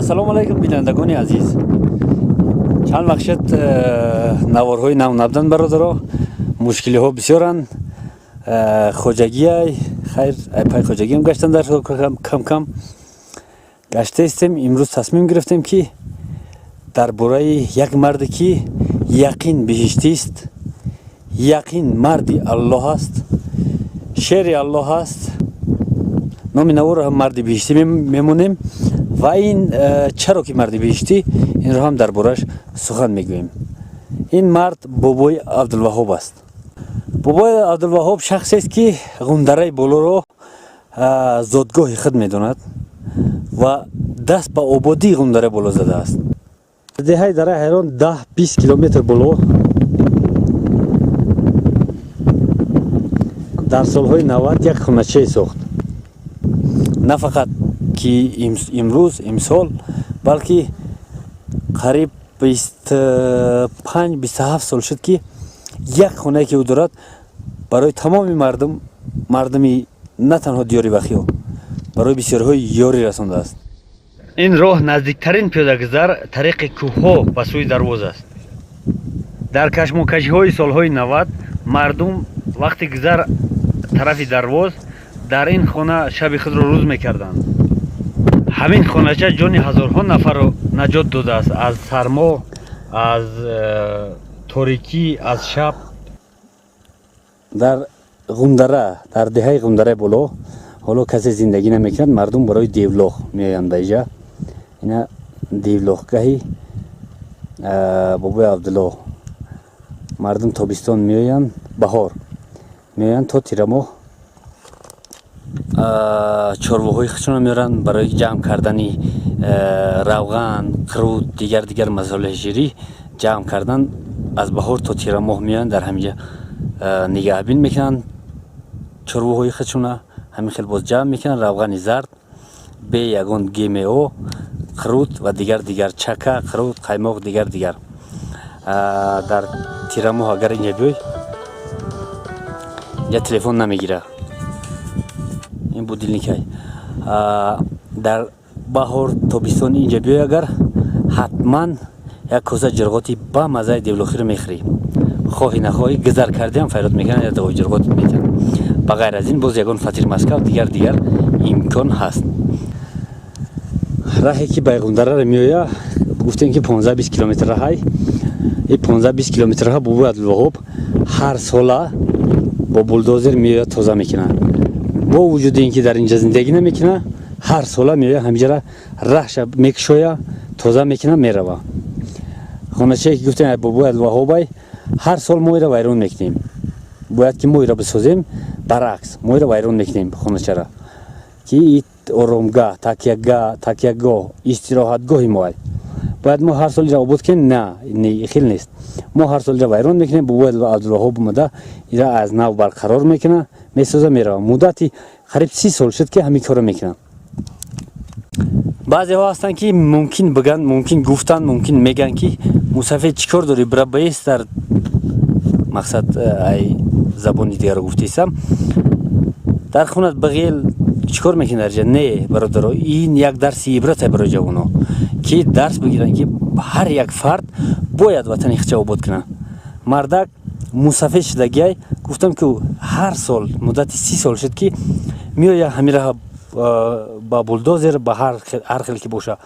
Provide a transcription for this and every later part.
Ассалому алайкум, бинандагони азиз. Чанд вақт шуд, наворҳои нав набуданд, бародаро. Мушкилиҳо бисёранд. Хоҷагиай, хайр, пай хоҷагиам гаштан дар кам кам гаштаистем. Имрӯз тасмим гирифтем, ки дар бораи як марде, ки яқин биҳиштист, яқин марди Аллоҳ аст, шери Аллоҳ аст, номи наворро ҳам «Марди биҳиштӣ» мемонем ва ин чаро ки марди биҳиштӣ, инро ҳам дар борааш сухан мегӯем. Ин мард Бобои Абдулваҳоб аст. Бобои Абдулваҳоб шахсест, ки Ғундараи Болоро зодгоҳи худ медонад ва даст ба ободии Ғундараи Боло задааст. Деҳаи Дараи Ҳайрон 10-20 километр боло дар солҳои 90 як хоначае сохт. На фақат ки имрӯз, имсол, балки қариб 25-27 сол шуд, ки як хонае, ки ӯ дорад, барои тамоми мардум, мардуми на танҳо диёри Вахиё, барои бисёриҳои ёрӣ расондааст. Ин роҳ наздиктарин пиёдагузар тариқи кӯҳҳо ба сӯи Дарвоз аст. Дар кашмокашиҳои солҳои 90 мардум вақти гузар тарафи Дарвоз дар ин хона шаби худро рӯз мекарданд. Ҳамин хонача ҷони ҳазорҳо нафарро наҷот додааст аз сармо, аз торикӣ, аз шаб. Дар Ғундара, дар деҳаи Ғундараи Боло ҳоло касе зиндагӣ намекунад. Мардум барои девлоғ меоянд ба иҷа. Ина девлоғгаҳи Бобои Абдулло. Мардум тобистон меоянд, баҳор меоянд то тирамоҳ, чорвоҳои худшонро меоранд барои ҷамъ кардани равған, қурут, дигар дигар масолеҳи ширӣ ҷамъ кардан. Аз баҳор то тирамоҳ меоянд, дар ҳаминҷа нигаҳбин мекунанд чорвоҳои худшона. Ҳамин хел боз ҷамъ мекунанд равғани зард бе ягон ГМО, қурут ва дигар дигар, чака, қурут, қаймоқ, дигар дигар. Дар тирамоҳ агар инҷа биёй, инҷа телефон намегира, ин будильникай. Дар баҳор, тобистон инҷа биёй агар, ҳатман як коса ҷирғоти ба маззаи девлохиро мехӯрӣ. Хоҳӣ нахоҳӣ, гузар кардиам, файрод мекунанд, як давои ҷирғот метиҳанд. Ба ғайр аз ин боз ягон фатир маскав, дигар дигар имкон ҳаст. Раҳе, ки ба Ғундараро меоя, гуфтем, ки 15-20 километр раҳай. И 15-20 километр раҳа Бобои Абдулваҳоб ҳар сола бо булдозер меояд, тоза мекунад. Бо вуҷуди ин ки дар инҷа зиндагӣ намекунад, ҳар сола меояд, ҳаминҷара раҳша мекушоя, тоза мекунад, мерава. Хоначае, ки гуфтем, Бобои Абдулваҳобай, ҳар сол мо ира вайрон мекунем. Бояд ки мо ира бисозем, баръакс, мо ира вайрон мекунем, хоначара, ки оромгаҳ, такягоҳ, истироҳатгоҳи моай. Бояд мо ҳар сол ира обод кунем. На, хел нест. Мо ҳар сол ира вайрон мекунем. Бобои Абдулваҳоб омада, ира аз нав барқарор мекунад, месоза, мерава. Муддати қариб 30 сол шуд, ки ҳамин корро мекунад. Баъзеҳо ҳастанд, ки мумкин биган, мумкин гуфтанд, мумкин мегӯянд, ки мусафед чӣ кор дорӣ, бира баест. Дар мақсад, ай забони дигарро гуфтаистам, дар хонат бағел чӣ кор мекунӣ дар ҷа? Не, бародаро, ин як дарси ибрате барои ҷавоно, ки дарс бигиранд, ки ҳар як фард бояд ватани худша обод кунад. Мардак мусафед шудагиай. Гуфтам, ки ҳар сол муддати 30 сол шуд, ки меоя, ҳамин раҳа ба булдозер, ба ҳар хел ки боша,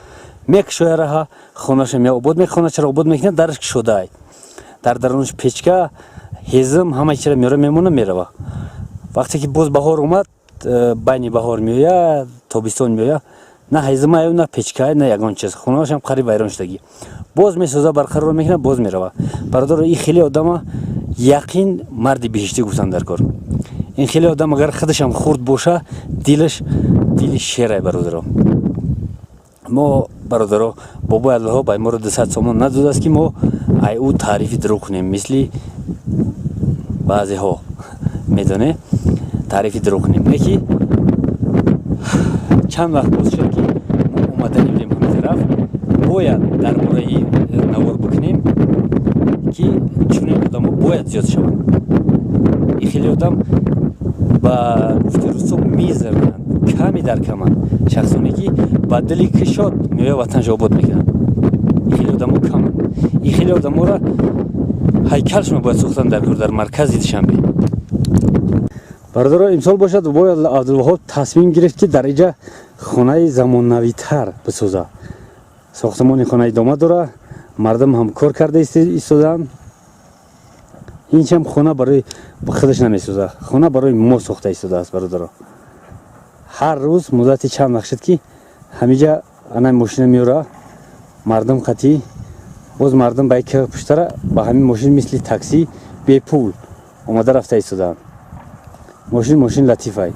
мекушоя раҳа, хонаша меобод, хоначаро обод мекунад. Дараш кушодаай, дар дарунаш печка, ҳезм, ҳама чира меора, мемона, мерава. Вақте ки боз баҳор омад, байни баҳор меоя, тобистон меоя, на ҳезмаю, на печкай, на ягон чиз, хонаашам қариб вайрон шудагӣ. Боз месоза, барқарор мекунад, боз мерава. Бародаро, ин хеле одама яқин марди биҳиштӣ гуфтам дар кор. Ин хеле одам, агар худашам хурд боша, дилаш дили шерай. Бародаро, мо, бародаро, Бобои Аллоҳо бай моро 200 сомон надодааст, ки мо ай ӯ таърифи дурӯғ кунем, мисли баъзеҳо, медоне, таърифи дурӯғ кунем. Не ки чанд вақт боз шуд, ки мо омадани будем ҳамин тараф, бояд дар бораи навор бикунем, ки чунин одамо бояд зиёд шаванд. Ин хеле одам, ба гуфти русо, мизернанд. Ками дар каманд шахсоне, ки ба дили кушод меоя, ватаншо обод мекунанд. Ин хеле одамо каманд. Ин хеле одаморо ҳайкалшон бояд сохтан дар кор дар маркази Душанбе. Бародаро, имсол бошад, бояд Абдулваҳоб тасмим гирифт, ки дар иҷа хонаи замонавитар бисоза. Сохтмони хона идома дора, мардум ҳам кор карда истодаанд. Инчам хона барои худаш намесоза, хона барои мо сохта истодааст. Бародаро, ҳар рӯз муддати чанд вақт шуд, ки ҳамиҷа ана мошина меёра, мардум қатӣ, боз мардум ба як пуштара ба ҳамин мошин мисли такси бепул омада рафта истодаанд. Мошин, мошин латифай,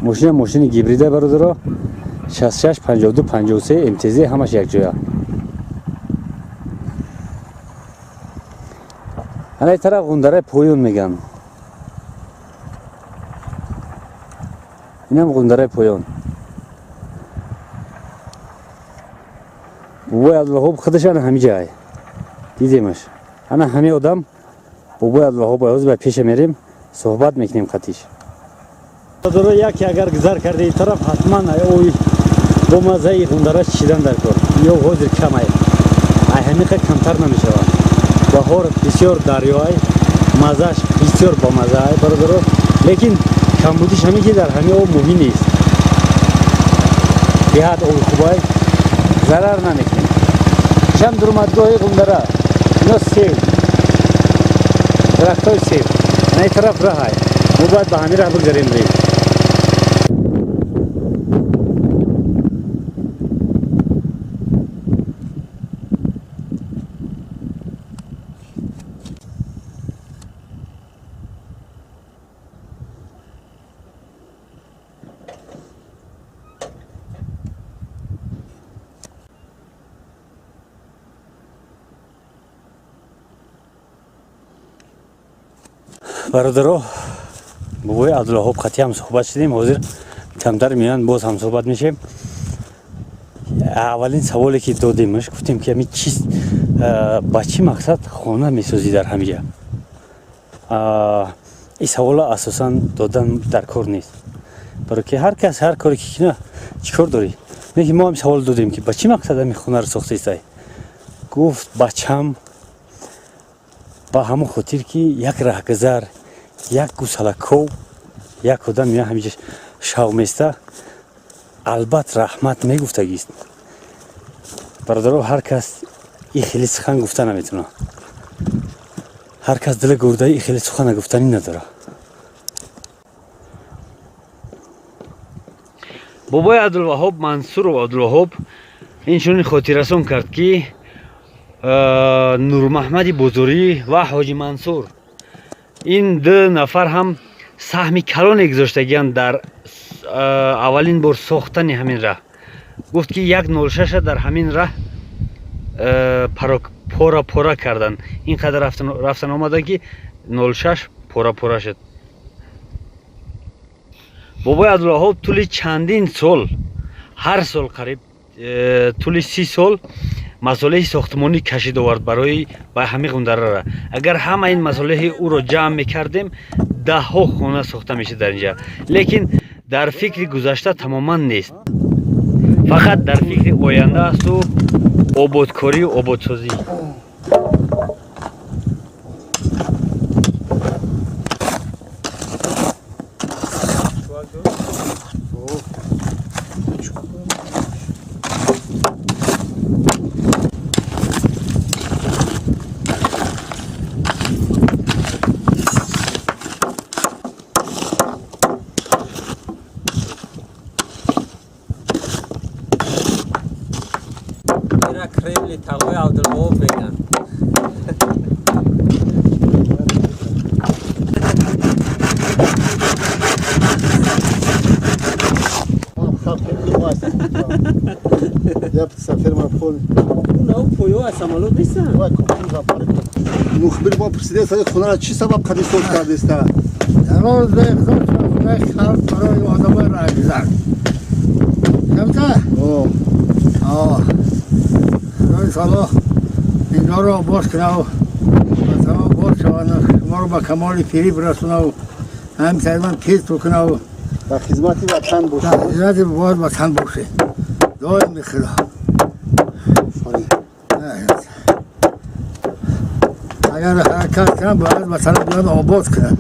мошина, мошини гибрида, бародаро, 66 52 53 МТЗ, ҳамаш якҷоя. Анаи тараф Ғундараи поён меган, инам Ғундараи поён. Бобои Абдулваҳоб худаш ана ҳамиҷай дидемаш. Ана ҳами одам бобои Абдулваҳоб. Ҳозир ба пеша мерем, суҳбат мекунем қатиш. Бародаро, яке агар гузар карда ин тараф, ҳатман ои бо маззаи ғундара чишидан дар кор. Ё ҳозир камай, ай ҳамиқа камтар намешавад. Баҳор бисёр дарёай, маззааш бисёр бомаззаай, бародаро, лекин камбудиш ҳамин, ки дар ҳамин об моҳӣ нест. Беҳад оби хубай, зарар намекунем. Шам дуромадгоҳи Ғундара, ино сев, дарахтҳои сев. Ана тараф раҳай, мо бояд ба ҳамин раҳ бигзарем, рем. Бародаро, бобои Абдулваҳоб қатӣ ҳам суҳбат шудем. Ҳозир камтар меоянд, боз ҳам суҳбат мешем. Аввалин саволе, ки додемаш, гуфтем, ки ами чи, ба чӣ мақсад хона месозӣ дар ҳамиҷа? Ин савола асосан додан дар кор нест, баро ки ҳар кас ҳар коре ки кина, чӣ кор дорӣ? Лекин мо ҳам савол додем, ки ба чӣ мақсад ами хонаро сохтаистай? Гуфт: «Бачам, ба ҳамон хотир, ки як раҳгузар, як гусалаков, як одам меоя, ҳамиҷа шав места, албат раҳмат мегуфтагист». Бародаро, ҳар кас и хеле сухан гуфта наметавонад, ҳар кас дили гурдаи и хеле сухана гуфтанӣ надорад. Бобои Абдулваҳоб, Мансуров Абдулваҳоб, инчунин хотиррасон кард, ки Нурмаҳмади Бозорӣ ва Ҳоҷи Мансур, ин ду нафар ҳам саҳми калоне гузоштагианд дар аввалин бор сохтани ҳамин раҳ. Гуфт, ки 106-а дар ҳамин раҳ пора пора карданд. Ин қадар рафтан омаданд, ки 06 пора пора шуд. Бобои Абдулваҳоб тӯли чандин сол, ҳар сол қариб тӯли 30 сол масолеҳи сохтмонӣ кашид овард барои ба ҳамин Ғундарара. Агар ҳама ин масолеҳи ӯро ҷамъ мекардем, даҳҳо хона сохта мешуд дар инҷа. Лекин дар фикри гузашта тамоман нест, фақат дар фикри оянда асту ободкорию ободсозӣ. Ира Кремли тағои Абдулваҳоб меган. Я фирма пол. Унав поё аз самолёт нестанд. Мухбир мо пурсида, хонаро чӣ сабаб қади соз кардеста? Роз хонаи халқ барои одамои раҳгузар. Камта? Худои таоло инҳоро обод кунаву ба тамом бод шаванд, шуморо ба камоли пирӣ бирасонаву ҳамин тариқан пир кунаву. Дар хизмати ватан бошед. Дар хизмати бояд ватан бошед. Доим бихудо. Агар ҳаракат кунам, бояд ватанро бояд обод кунам.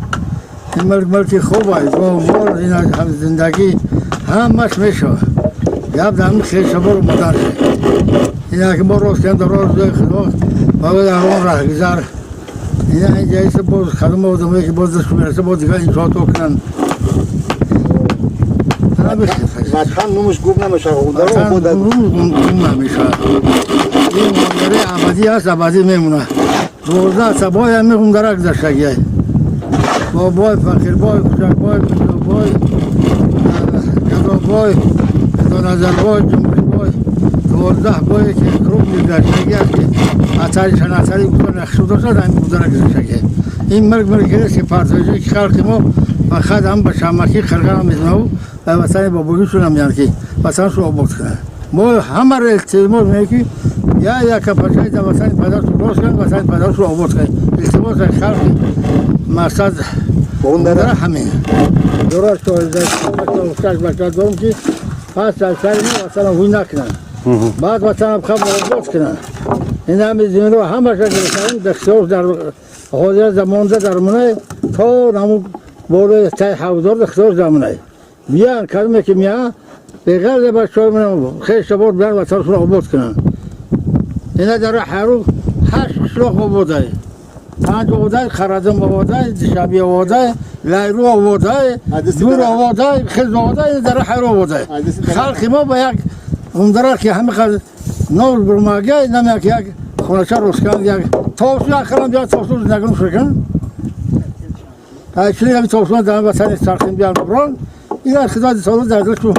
Ин мулк мулки хуб аст, бо ин зиндагӣ ҳамаш мешавад. Гап дар ҳамин хешабор модар шуд. Ин ки мо рост кардем, дар рост худо бояд дар он раҳгузар. Ин инҷа боз кадом одамое ки боз дастшон мерасад, боз дигар иншоото кунанд. Ватан номаш гум намешавад. Ватан гум намешавад. Ин манзараи абадӣ аст, абадӣ мемонад. 12 сабой ҳами ғундара гузаштагиай. Бобой, Фақирбой, Кучакбой, Мирзобой, Гадобой, Худоназарбой, Ҷумҳурибой, 12 бое ки крупный гузаштагӣ аст, ки атари шанатари гуфта нақшу доштад, ҳами ғундара гузаштагиай. Ин мулк мулке нест, ки партоҷӣ, ки халқи мо фақат ҳам ба шамакӣ қирғана мезанаву ба ватани бобогишон меянд, ки ватанашон обод кунанд. Мо ҳамаро илтимос мекунем, ки я яка пачаи дар ватани падарашон рост кунанд, ватани падарашон обод кунанд. Илтимос аз халқи мақсад ғундара ҳамин. Шаш бача дорам, ки пас аз сари мо ватанам ҳуй накунанд, баъд ватанам хаб обод кунанд. Ин ҳами зиминро ҳамаша гирифтаем, дар дар ҳозира замонда дар мунай то наму болои таи ҳавзор ихтиёр дар мунай. Биён, кадоме ки меян, беғарзе бачаҳои манам хешабор биён, ватанашонро обод кунанд. Ина дар ҳару ҳашт қишлоқ ободай: панҷ ободай, Харазм ободай, Дишаби ободай, Лайру ободай, Дур ободай, Хиз ободай, дар ҳару ободай. Халқи мо ба як ғундара, ки ҳами қадр нов бурмагай намеяк, як хонача рост кунанд, як тобистон ақаллан биён, тобистон зиндагӣ кунанд. Чунин ҳами тобистон дар ватани сархин биён брон. Ина хидмати соло дар дилшу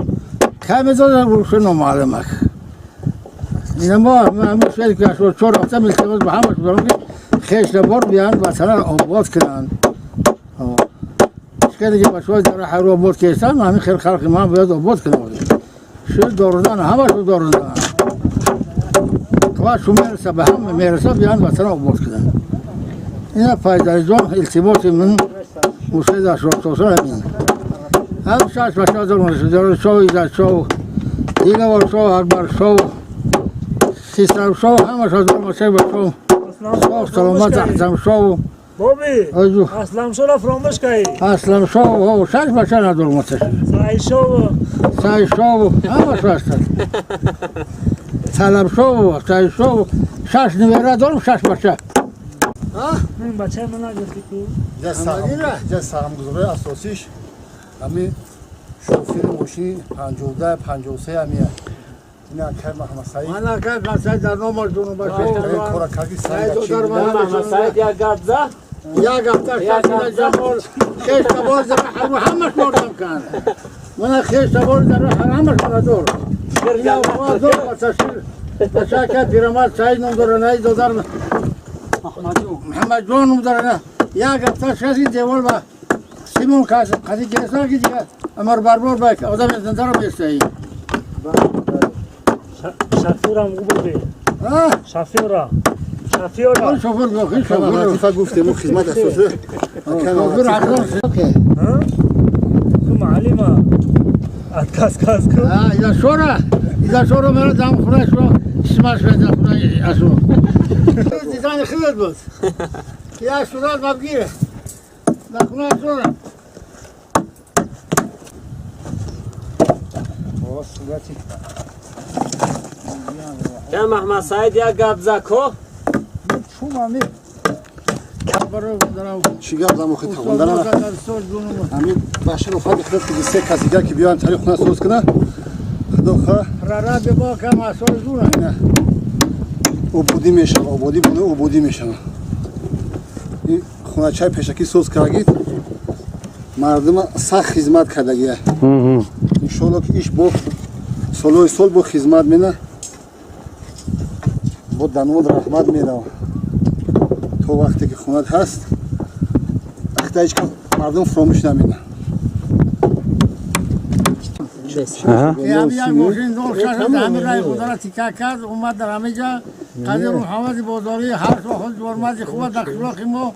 кай медодам, рӯша номаълумак. Ина мо ҳамин шояд ки 84 ҳафта илтимос ба ҳамаш дорам, ки хешабор биён, ватанро обод кунанд. Хеле ки бачаҳои дар ҳару обод кестан, ҳамин хел халқи ман бояд обод кунад. Шуд дорузан, ҳамашу дорузан. Қувватшу мераса, ба ҳама мераса, биён, ватанро обод кунанд. Ина пайдариҷон, илтимоси ман мусоид ашрофтосон ҳамин. Ҳам шаш бача дорам: Шоҳ, Иззатшоҳ, Диловаршоҳ, Акбаршоҳ, Хисравшоҳ, ҳамаша дорам. Бачаи бачаҳо соғ саломат, Аҳзамшоҳ. Боби, Асламшоҳро фаромӯш кардӣ. Асламшоҳ, шаш бача надорам. Саидшоҳ. Саидшоҳ, ҳамаш ҳастанд. Талабшоҳ, Саидшоҳ, шаш невера дорам, шаш бача. Ин бачаи ман нагирифтӣ ку. Ҷа саҳмгузорои асосиш ҳами шофери мошини 52 53 ҳамия. Ина акай Маҳамадсаид. Ман акай Маҳамадсаид дар номаш дунум бача. Кора карди. Маҳамадсаид як гап за. Як ҳафта шашида ҷамол хештабор дар ҳамаш ёрдам кард. Мана хештабор дар ҳамаш мана дор. Бачака пирамард Саид ном дора, наи додар Муҳаммадҷон ном дора. Як ҳафта шаси девор ба симон қади гирифтан, ки дига амар барбор ба одам зиндаро местаи. Шофёрам губоби. Шофёра. Шофёра. Шофёр бохи шофёр. Латифа гуфтем, хизмат асосӣ. Шофёр ҳақдан. Ту маълима. Отказ каз ку. Иза шора. Иза шора мера дам хуна шо. Исмаш меда хуна ашу. Дизайн хидат буд. Я сурат мабгир. Да хуна шора. Сурати. Я Маҳамадсаид як гап за ко. Чӣ гап зам охи тағондара ҳамин башарофат худо ки се кас дигар ки биёянд, тари хона соз кунад, худо хоҳ. Прораби мо кам асол зуна. Ободӣ мешава, ободӣ, ободӣ мешава. Ин хоначаи пешакӣ соз кардагид, мардума сахт хизмат кардагия. Иншоалло, ки иш бо солҳои сол бо хизмат мена, бо данод раҳмат мерава. То вақте ки хонат ҳаст, ахта ҳеҷ кас мардум фуромӯш намена. Як мошин дол шаш ҳамин рай худара тика кард, омад дар ҳамиҷа қадир Муҳаммади бозорӣ ҳар сол худ ҷормади хуба дар қишлоқи мо.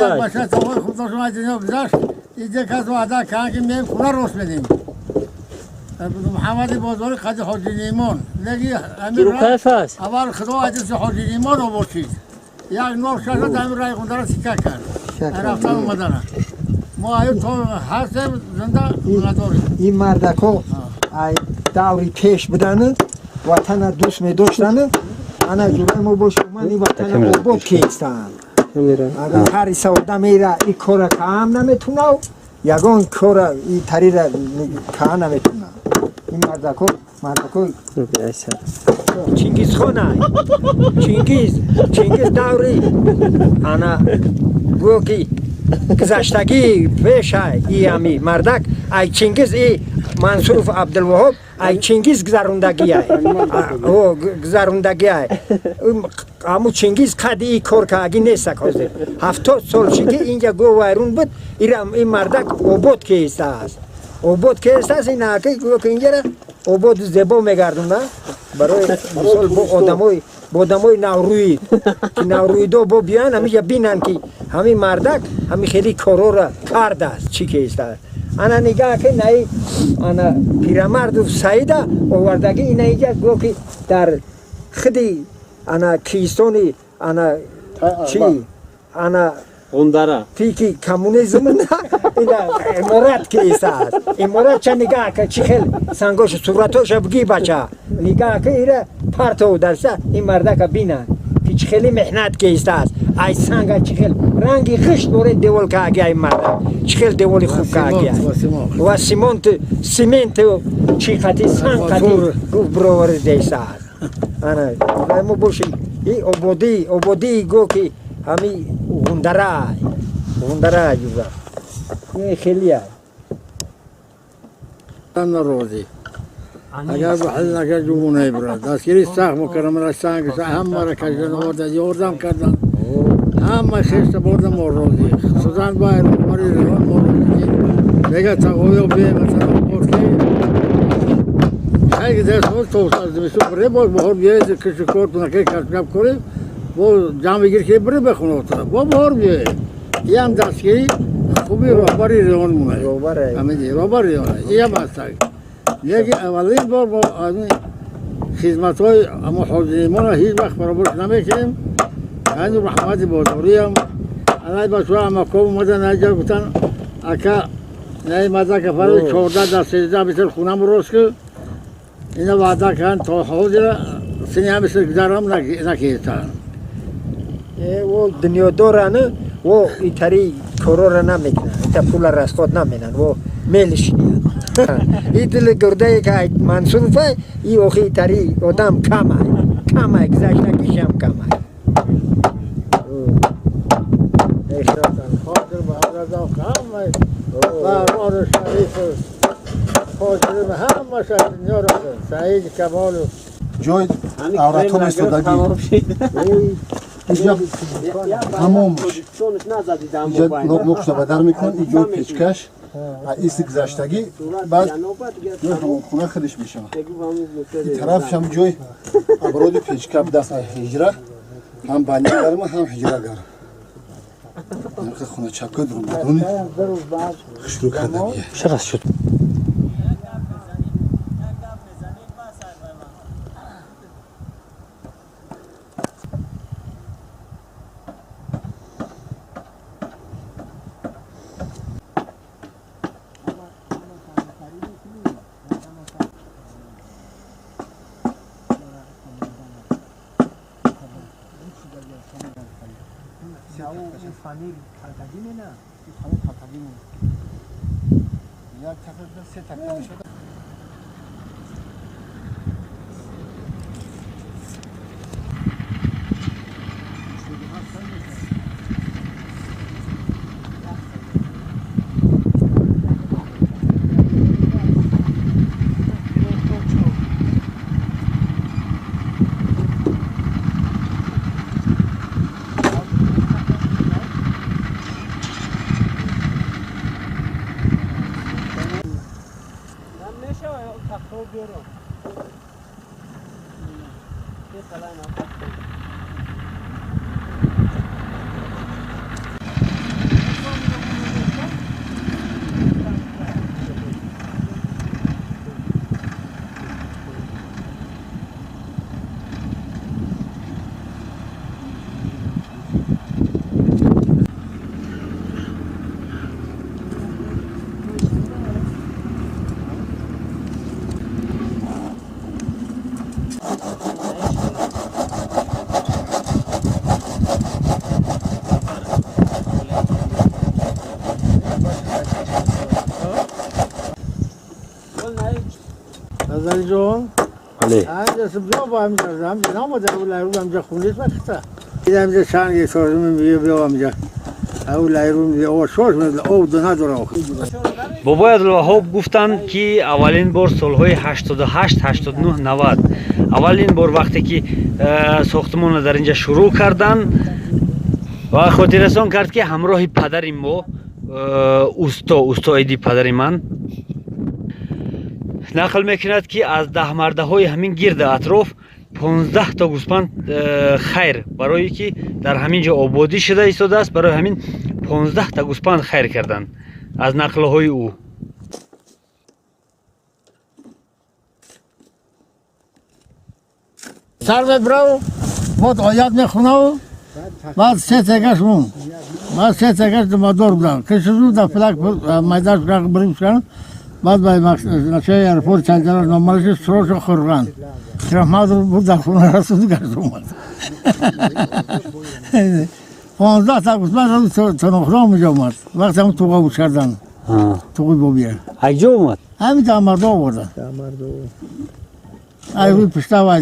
Як бача тавои худашон аз дунё гузашт. Иҷа кас ваъда кан ки меем хона рост медем. Муҳаммади Бозорӣ қади Ҳоҷи Неъмон. Леки кайф аст? Аввал Худо аҷиси Ҳоҷи Неъмон обод шид. Як нор шашад ҳамин раи Ғундара сика кард. Рафтан омадана. Мо аю то ҳастем зинда надорем. Ин мардако ай даври пеш буданд, ватана дӯст медоштанд. Ана ҷураи мо бошад, ман ин ватана обод кестанд. Агар ҳар иса одам ира и кора каам наметунав, ягон кора и тарира каа наметунав. Ин мардако Чингизхона, Чингиз даври ана гӯё ки гузаштагии пеша и ами мардак ай Чингиз и Мансуров Абдулваҳоб ай Чингиз гузарондагиай. Гузарондагиай. Аму Чингиз қади и кор кааги нестак ҳозир. 70 сол ши ки инҷа гӯ вайрун буд, ин мардак обод кеистааст. Обод кеистааст, ин аки гӯё ки инҷара обод зебо мегардонда. Барои мисол бо одамои наврӯид ки наврӯидо бо биёянд ҳамиҷа бинанд ки ҳамин мардак ҳамин хели корора кардааст, чӣ кеистааст. Ана нигаҳ ки наи ана пирамарду Саида овардагӣ ина иҷа гӯё ки дар худи ана кистони ана чӣ ана Ғундара пики коммунизм ина иморат кеистааст. Иморат ча нигаҳ ки чӣ хел сангошу суратоша бигӣ бача. Нигаҳ ки ира партов дарса ин мардака бинанд ки чӣ хели меҳнат кеистааст. Ай санга чӣ хел ранги ғишт доред девол кааги ай мардак. Чӣ хел деволи хуб кааги ай. Ва симонт симент чӣ қати санг қати гуфт бироваридеистааст. Ана мо боши и ободӣ гӯ ки ҳами Ғундара юга. Ин хелия. Розӣ. Агар ба ҳал накард ҷумъа набурад. Дастгирии сахт мукаррамара санг ҳамаро кашидан оварда, ёрдам кардан. Ҳама хешта бурда мо розӣ. Хусусан ба роҳбари район мо розӣ. Мега тағоё бе масалан бор ки хайр дастҳо то зимистон бире боз баҳор биёед кишу кор тунаке кашгап кунем бо ҷамъ бигир ки бире ба хонаотон бо баҳор биёед. Иам дастгирии хуби роҳбари район монад. Роҳбари район. Иам ҳастак. Лекин аввалин бор мо аз ин хизматҳои амо ҳозиримонро ҳеҷ вақт фаромӯш намекунем. Ҳани Раҳмати Бозориам алай бачаҳо амаком омадан наҷа гуфтан ака наи мадака фаро 14 дар 13 мисл хунам рост ки ина ваъда кардан то ҳозира сини ҳамисл гузарам накистанд. О дунёдоран о итари корора намекунанд, ита пула расход наменанд, о мелишиниянд. И дили гурдае ки Мансурова и охи итари одам камай, камай гузаштагишам камай. Хотир ба баҳрор шариф хотир ҳамаша дунёро Саид Камолу ҷой авратҳо месодагӣ. Инҷа ҳамом инҷа лоқмоқшуда бадар мекунанд, ин ҷои печкаш иси гузаштагӣ баъд ҷои ҳамомхона худиш мешавад. Ин тарафшам ҷои аброди печка будаст ҳиҷра, ҳам баня гарма, ҳам ҳиҷра гарм. Хоначакҳои дуромадони хушрӯ кардагия. Чара шуд? Абдали ҷон. Бале. Ҳамҷа биё бо ҳамҷа, ҳамҷа намода лайру ҳамҷа хунис вақта. Ҳамҷа чанд гектар биё биё ҳамҷа. Ау лайру биё о шош об надора. Бобои Абдулваҳоб гуфтанд, ки аввалин бор солҳои 88, 89, 90 аввалин бор вақте ки сохтмонро дар инҷа шурӯъ карданд ва хотиррасон кард, ки ҳамроҳи падари мо усто, усто Иди, падари ман нақл мекунад, ки аз даҳмардаҳои ҳамин гирда атроф 15 то гӯспанд хайр, барое ки дар ҳамин ҷо ободӣ шуда истодааст, барои ҳамин 15 та гӯспанд хайр карданд, аз нақлҳои ӯ. Сар мебрав, бод оят мехунав, баъд се тегаш мон. Баъд се тегаш мадор будам. Кишузу да флаг майдаш брим шкан. Баъд ба начаи аэропорт чанҷара номалиши срочно хӯрган. Тирахмадр буд дар хона расуд гашт омад. 15 та гӯсфанд тонохро омиҷа омад. Вақте ҳам туға буд кардан. Туғи бобия. Акҷо омад? Ҳамин дамардо овардан. Ай рӯи пушта ва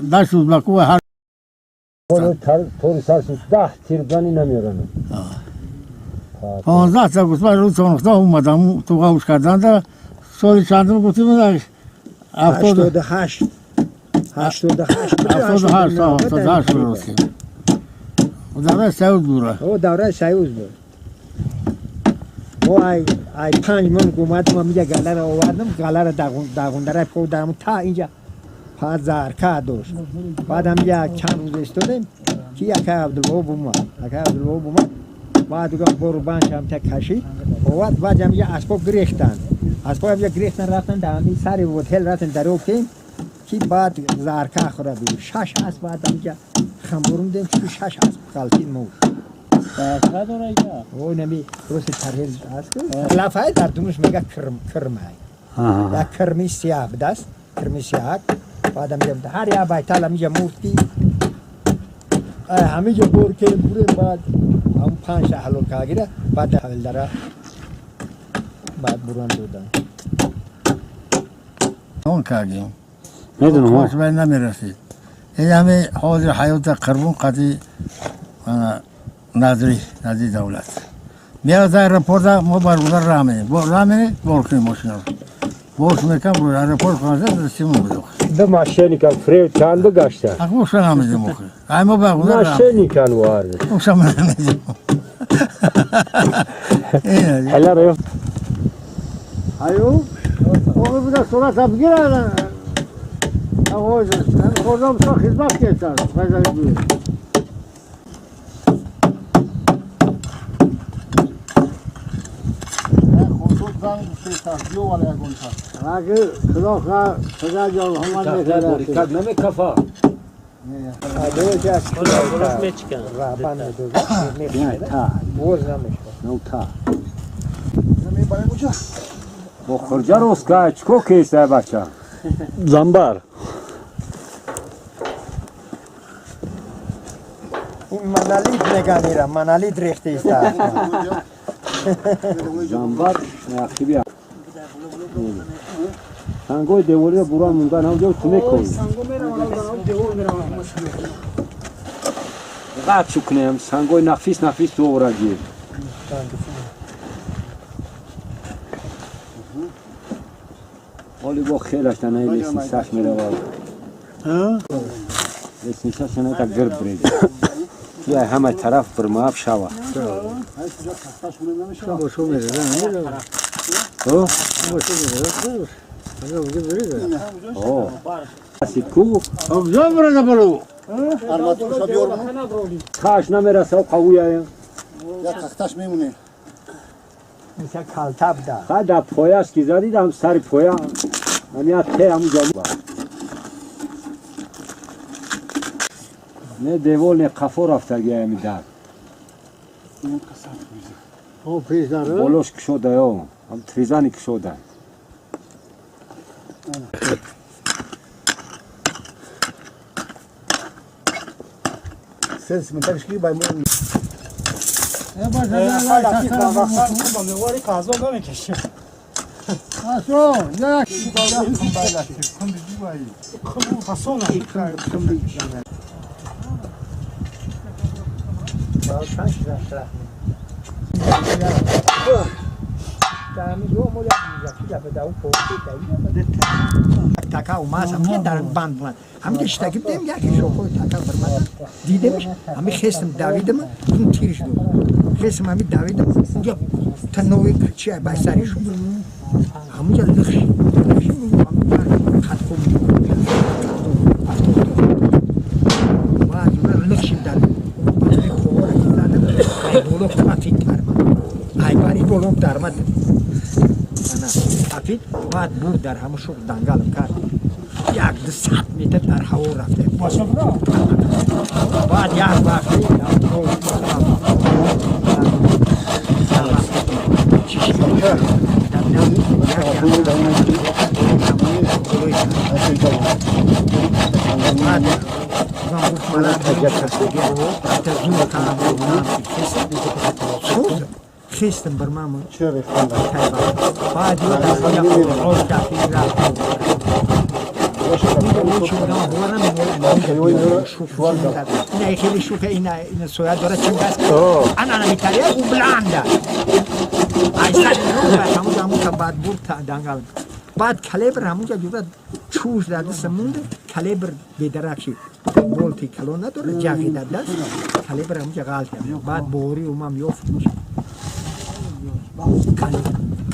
дашт узбаку ва ҳар Тори сарши 10 тирзани намеранам. 15 та гӯсфанд рӯи тонохто омадам туға буд кардан да соли чандум гуфтим? 88, 88. 78, 78 ростим. Давраи Союз бура. О, давраи Союз буд. Мо ай 5 мон омадам, амиҷа галара овардам, галара дағундараи по дарам та инҷа зарка дошт. Баъд ҳамиҷа чанд рӯз истодем, ки акай Абдулваҳоб омад. Акай Абдулваҳоб омад, баъд уга бору банч ҳамта кашид, овард, баъд ҳамиҷа аспо гирехтанд. Аспо ҳамиҷа гирехтан, рафтан дар ҳамин сари ҳотел, рафтан дарёфтем, ки баъд зарка хӯра бигир. Шаш асп баъд ҳамиҷа хамбурундем, ки шаш асп ғалтид мурд. О, нами рости тарҳел аст. Лафай дар дунуш мега кирм, кирмай. Як кирми сиёҳ будаст, кирми сиёҳак. Баъд ҳамиҷа ҳар як байтал ҳамиҷа мурд, ки ҳамиҷа бор кем бурем, баъд ҳам панҷ ҳалол кагира, баъд ҳавилдара баъд буран додан. Он кардем. Медонам. Хош намерасид. Ин ҳами ҳозир ҳаёта қурбон қати назри назди давлат. Меяд аэропорта, мо баргузар раҳ менем. Раҳ менем, бор кунем мошинаро. Бор мекам, аэропорт хонаса симон будох. Да мошенникам фрейд чанд гашта? Ак моша намедем охи. Ай мо баргузар раҳ. Мошенникан вард. Моша намедем. Ҳала рафт. Аю, оғи буда сурата бигира. Хӯрдам со хизмат кардам. Файзали буд. Аги худо хоҳ худо ҷон ҳамон мекард. Как намекафа. Раҳбан воз намешавад. Ну та. Бо хурҷа рост ка чико кеста бача? Замбар. Ин монолит меган, ира монолит рехта истааст. Замбар нақиби. Сангои девориро бура мондан ҳамҷо ту мекунӣ. Қат чукнем, сангои нафис нафис ту оварагӣ. Оли бо хелаш танаи лестницаш меравад. Лестницаш танаи та гирд бред. Я ҳама тараф бирмааб шава. О? О. Ку? Обзор брада болу. Арматурша биёр. Хаш намераса қавуя. Як тахташ мемоне. Миса калта буда. Ха да пояш ки задидам сари поя. Ҳамия те ҳамун ҷо. Не девол не қафо рафтаги ами дар. О пиздар. Болош кушода ё. Ҳам тризани кушода. Сен симентакш ки бай мо. Асо, як. Така омаз ҳамин дар банд бумад. Ҳамин иштаки будем яке шохои така бармад. Дидемш ҳамин хестам давидам, он тирш дод. Хестам ҳамин давидам, унҷа та нови чи байсари шуд. Ҳамунҷа лихш. Лихш қадқум. Баъд лихшим дар ковора ки задам, ай боло қафид дармад. Ай бари болом дармад. Ана қафид, баъд бурд дар ҳамун шух дангалам кард. 100 метр дар ҳаво рафта. Баъд як вақте хестам бар ман баъд نه خیلی شوخه این سویا داره چنگ است انا نمیتریه او بلنده ایسا همون همون که بعد برد دنگل بعد کلیبر همونجا جورا چوش در دست مونده کلیبر بیدرک شد بولتی کلون نداره جاقی در دست کلیبر همونجا غلط کرد بعد بوری اومم یافت میشه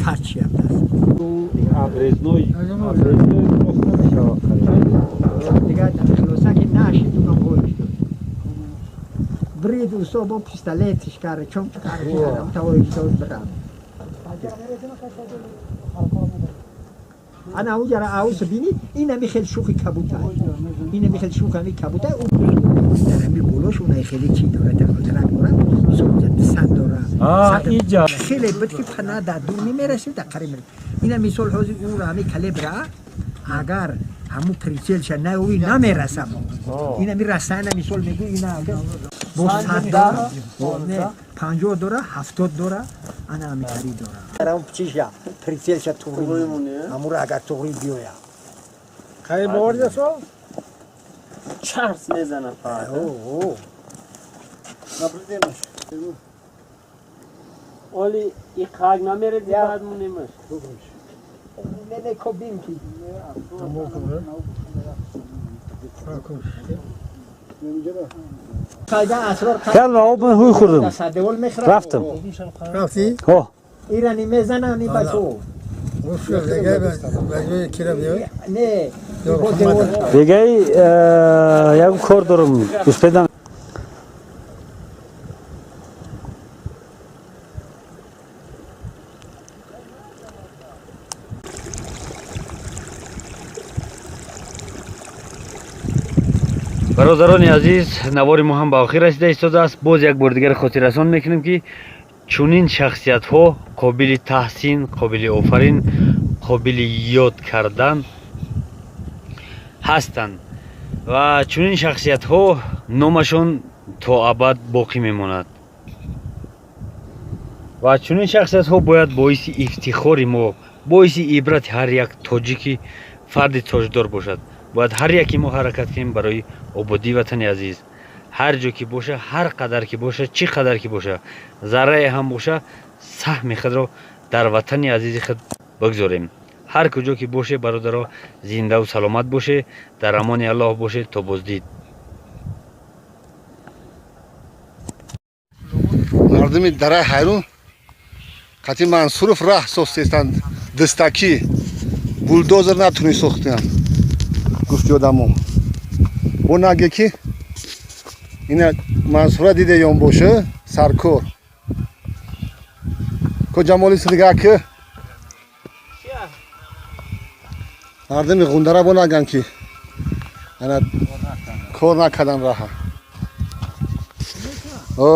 کچی هم دست обрезной просто мешавад دیگه خلاصه که نشید اونم هولش داد برید اوستا با پیستالتش کرد چون کرد تا هولش داد برم انا اونجا را اوس بینی این همی خیلی شوخی کبوته این همی خیلی شوخی همی کبوته اون در همی بولوش اون خیلی چی داره در خاطر داره صد داره اینجا خیلی بود که پناه در دور نمیرسید در قریب میرسید این مثال حوزی اون را همی کلیبره اگر همون پریچلش نه اوی نمیرسم این همی رسانه مثال میگو این اگر با 100 داره نه 50 داره 70 داره انا همی تری داره اون چیشه پریچلش توری همون اگر توری بیاید خیلی باور دست چرس میزنم اوه ولی این خاک نمیره بعد مونیمش نه نه کوبیم کی کل آب من هوی خوردم رفتم رفتی؟ ها ایرانی میزنه نی بچو نه دیگه یک کار دارم دوست پیدا бародарони азиз навори мо ҳам ба охир расида истодааст. Боз як бор дигар хотиррасон мекунем ки чунин шахсиятҳо қобили таҳсин, қобили офарин, қобили ёд кардан ҳастанд ва чунин шахсиятҳо номашон то абад боқӣ мемонад ва чунин шахсиятҳо бояд боиси ифтихори мо, боиси ибрати ҳар як тоҷики фарди тоҷдор бошад. Бояд ҳар яке мо ҳаракат кунем барои ободии ватани азиз. Ҳар ҷо ки боша, ҳар қадар ки боша, чӣ қадар ки боша, заррае ҳам боша, саҳми худро дар ватани азизи худ бигзорем. Ҳар куҷо ки боше, бародаро, зиндаву саломат боше, дар амони Аллоҳ боше. То боздид. Мардуми дараи Ҳайрун қатъи Мансуров раҳ сохтестанд, дастакӣ булдозер натуни сохтанд. Гуфти одамо бо наге ки ина Мансура диде ён боша саркор ко ҷамоли сидига ки мардуми Ғундара бо наган ки ана кор накардан раҳа.